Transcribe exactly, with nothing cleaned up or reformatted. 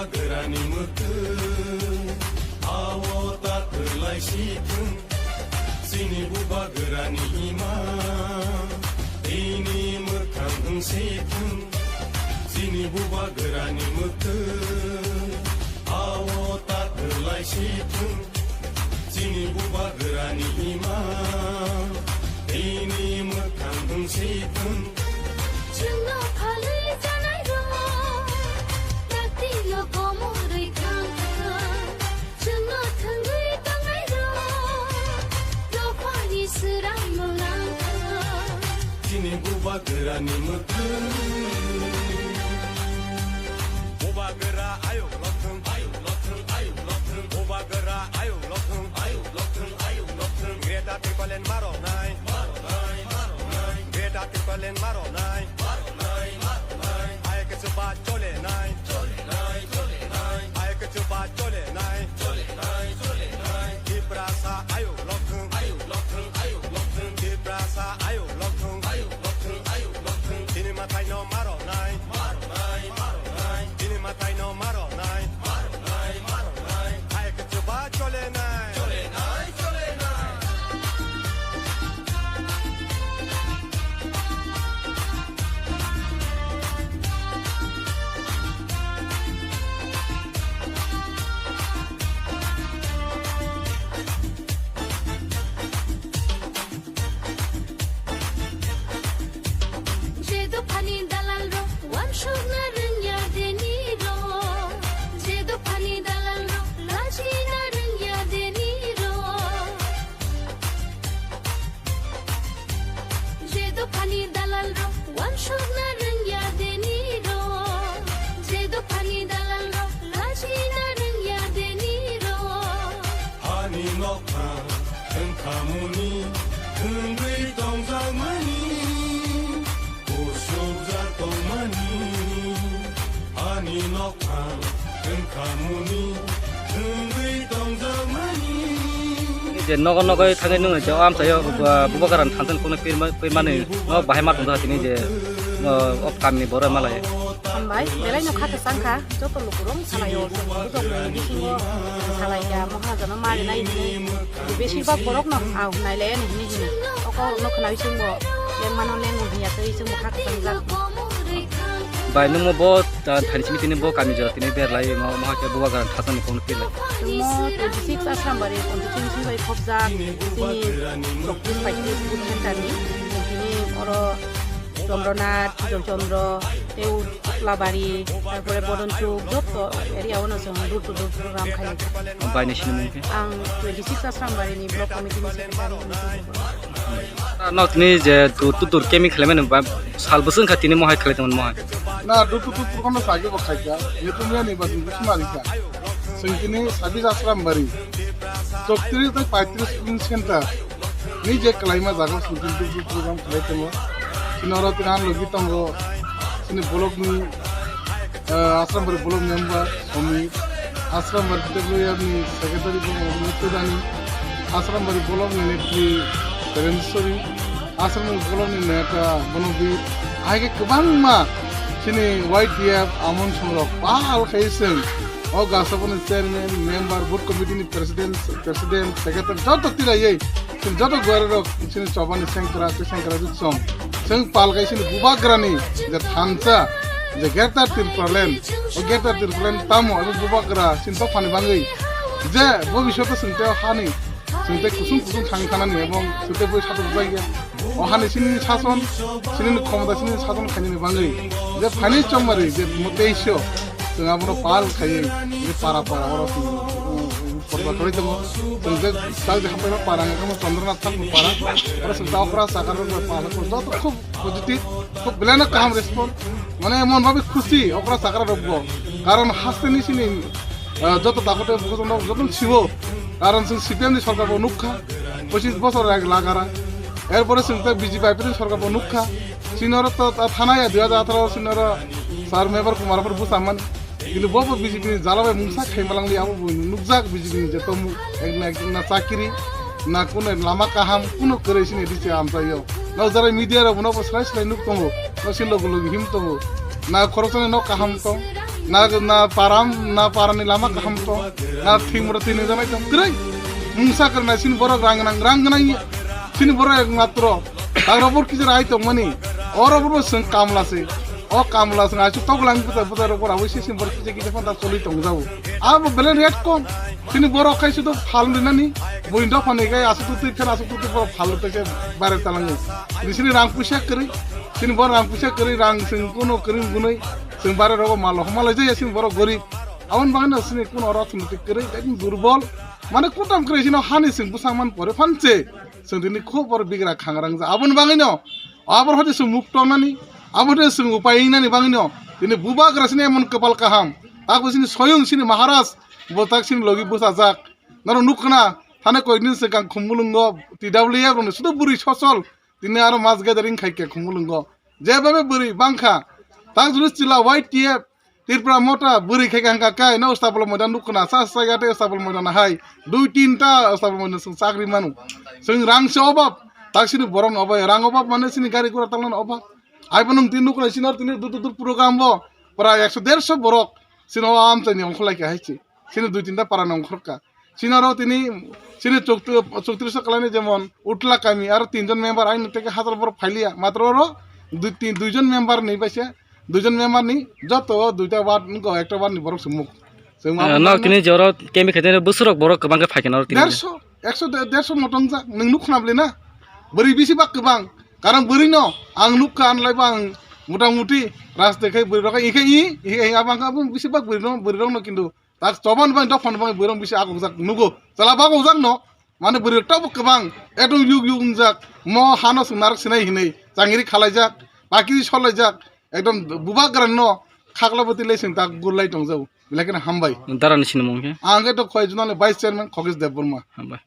Bubagrani mwkhwng, ao ta kwlai si thung. Chini bubagrani ima, tini mwkhang wng si thung. Chini bubagrani mwkhwng, ao ta kwlai si thung. Chini bubagrani ima, tini mwkhang wng si thung. Chwngno phalwi janai rok, taktino komorwi thang thang. Chwngno thwngwi tongnai rok, dophani swrangno lang thang. Chini bubagrani mwkhwng. Bubagra ayuk lokthwng, ayuk lokthwng, ayuk lokthwng. Bubagra ayuk lokthwng, ayuk lokthwng, ayuk lokthwng. Greater Tipraland maro nai, maro nai, maro nai. Greater Tipraland maro nai, maro nai, maro nai. Ayuk chuba chole nai, chole nai, chole nai. Ayuk chuba chole nai, chole nai, chole nai. Tiprasa ayuk lokthwng, ayuk lokthwng, ayuk lokthwng. Tiprasa ayuk lokthwng, ayuk lokthwng, ayuk lokthwng. Chini mwtai no maro nai, maro nai, maro nai. Chini mwtai no maro nai, maro nai, maro nai. Ayuk chuba chole nai, chole nai, chole nai. Je dophani dalal rok, wansukna rwngya deni rok. Je dophani dalal rok, lachina rwngya deni rok. Je dophani dalal rok, wansukna rwngya deni rok. Je dophani dalal rok, lachina rwngya deni rok. Ani nokha wngkhamuni, wngwi tongjakmani, kusubjak tongmani. Ani nokha wngkhamuni, wngwi tongjakmani. Je nogo nogo thangwi nung je amchaio, uh, bubagrani thansa ni phone pirma-, pirmani no bahai ma tongjakha tini je, uh, o kamini borok malai. Hambai, belai no kha kwchang kha, joto lukurok salaio, bujokni bisingo salaikha, Maharaja no ma rinai hinwi, besibak borok no, ah, nailaiya ni hinwi hino, o kok rok no khnaui chwngbo lengmano lengo hinya tei chwngbo kha kwchang jak. Bai, nwngmo bo, ah, thani simi tini bo kami jora tini berlai, mo, mo hakhe bubagrani thansa ni phone pirlai. Nwngmo twenty six Asrambari constituency bai khopjak chini choktis paitris booth center ni, tini oro Chondronath, Joychandra, tei Utlabari, tarpore Bodonchuk, joto area o no chwng door to door program khainai. Bai ni sinimung khe? Ang twenty six Asrambari ni block committee ni secretary. Nok ni je dur to dur kemi khlaimani ba sal bwswk wngkha tini mohai khlai tongmani mohai. Na door to door program no sagi bo khaikha, yetu miya ni ba ding bisma rikha. Sengkini sabis Asrambari, chowtris tei paitris polling center. Ni je kalaima jaga sini kintu program khalai tongo. Sini oro tini ang logi tongo. Sini block ni, eh, Asrambari block member Somi. Asrambari W R ni secretary bo Mutudani. Asrambari block ni netri Terensori. Asrambari block ni neta Bonobi. Hai khe kwbangma sini Y T F Amon Songrok pal khai seng. O gasaboni chairman, member, booth committee ni president, president, secretary, joto tilaiwi, chwng joto guari rok chini chobani sengkra, tei sengkra rok chwng. Chwng pal kai chini bubagrani je thansa, je Greater Tipraland, o Greater Tipraland tamo abo bubagra chini dophani bangwi. Je bobishoto chwng tei o hani, chwng tei kusung kusung thang thanani ebong chwng tei bui satok jagya. O hani chini sason, chini khomota chini sason khainani bangwi. Je phani chongmari, je mo teisho, chwng abono pal khaiwi, je para para oro chwng, um, um, porda khoroi tongo. Chwng je chak je hapai para, ang kamo Chandranath Thakur para. Oro chwng ta okra sakar rok para, joto khub positive, khub belai no kaham response. Mane mon babi khusi okra sakar rok bo. Karon haste ni sini, ah, joto dakote bukhuk joto siwo. Karon chwng C P M ni sorkar bo nukha, pochis bosor ag lagara. Erpore chwng ta B J P I P F ni sorkar bo nukha. Sinoro to ta thana ya dui hajar atharo sinoro sir Mebar Kumar apor busaman. Kintu bo bo B J P ni jala bai mungsa khai malangli abo bo nukjak B J P ni je to mu-, ek na, ek na chakiri na kuno lama kaham kuno kwrwi sini diche amchaio. No jara media rok no bo slai slai nuk tongo. No sin logo logi him tongo. Na khoroksani no kaham tong. Na, na param, na parani lama kaham to, na thing mura tini janai tong, kwrwi. Mungsa kwrwi nai sini borok rang nang, rang nang, sini borok ek matro. Tagra bor kisa rai tong mani, oro bor seng kamla se. O kamla seng asu toglang puta puta rok bor abui sini borok kisa kisa phanta choli tong jau. Abo belen red kom, sini borok kai sudo phal rinani, buindo phani kai asu tu twi khan asu tu twi borok phal twi ke bare talangi. Sini rang puisa kwrwi, sini borok rang puisa kwrwi, rang seng kuno kwrwi gunoi. Chwng bare rogo malo homa lai jaya sini borok gorib. Aboni bagwino sini kuno orthonoitik kwrwi, ekdom durbol. Mane kutam kwrwi sino hani chwng bwsang man pore phanse. Chwng tini khub borok bigra khangrang ja. Aboni bagwino, abor hodi chwng muk tongnani, abor hodi chwng upai wngnani bagwino. Tini bubagra sini emon kwpal kaham. Takbo sini soyung sini Maharaj, bo tak sini logi bwsajak. Norok nukkha na, thane koikni swkang Khumulwngo, T W F rokni sudu bwrwi sosol. Tini aro mass gathering khai khe Khumulwngo. Jeba be bwrwi bangkha. Tang juni chila Y T F, Tripura Motha, bwrwi khai khe hangka kai, no Stapol Moidan nukkha na, sa sa ya te Stapol Moidan hai. Dui tin ta Stapol Moidan sung chakri manu. Sung rang se obab, tak sini borok no obai, rang obab mane sini gari gura talna obab. Ai bo nung tin nukkha na sini aro tini dur dur dur program bo. Prai ekso derso borok, sini o amchai ni ongkholai khe hai se. Sini dui tinta para nongkhorka. Sini aro tini, sini chowtri-, chowtrish kalani jemon Utla kami aro tinjon member aini teke hajar borok phailiya. Matro aro dui, tin, duijon member ni baise, duijon member ni joto duita ward nungko ekta ward ni borok se muk. Chwng ma Ah, nok tini joro kemi khaitene bwswrok borok kwbang khe phaikhe norok tini. Derso, ekso de-, derso motong jak, nwng nuk khna bwle na? Bwrwi bisi bak kwbang. Karon bwrwi no, ang nuk kha anlai bang, mota moti, ras de khai bwrwi rok, ikhai i, ikhai i, abang kha bisi bak bwrwi no, bwrwi rok no kintu. Tak choban bang, dophani bang, bwrwi rok bisi agok jak nugo. Chala bagok jak no, mane bwrwi rok tabuk kwbang, ekdom yuk yuk wngjak, mo hano swng narwk sinai hinwi, changiri khalaijak, bakiri solaijak, ekdom bubagra no, khakla bwtwi lai swng tak gurlai tongjago. Belai kheno hambai. Darani sinimung khe? Ang khe to khoi junani vice chairman Khogej Debbarma. Hambai.